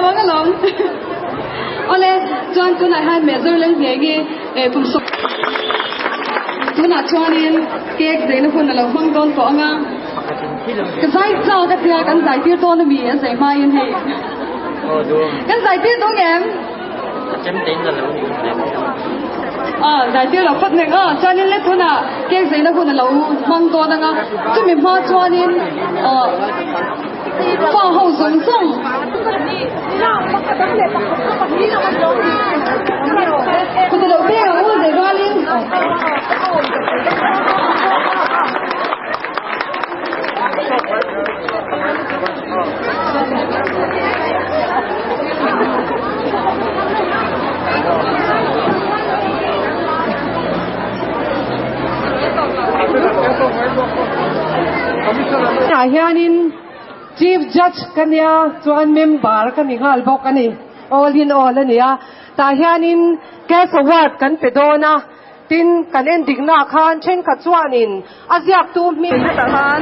ang alawm. Awle, chuan tunah hian Mezor Lalhnengi kum sawm tunah chuanin cake zeina hun a lo hmang dawn tawh ang a. Ka zai chak a tia kan zai tir dawn ami a zai hmain hei. Kan zai tir dawn em? A zai tir lo phawt nek a, chuanin le tunah cake zeina hun a lo hmang dawn ang a, chumi hma chuanin fa ho zawng zawng. Kut a lo peng ang u zai rualin. Ah hianin Chief Judge ka nia chuan member ka ni nghal bawk a ni. All in all a ni a. Tah hianin cash award kan pe dawn a. Tin, kan en diknaah khan thenkhat chuanin a ziaktu hming. Hetah khan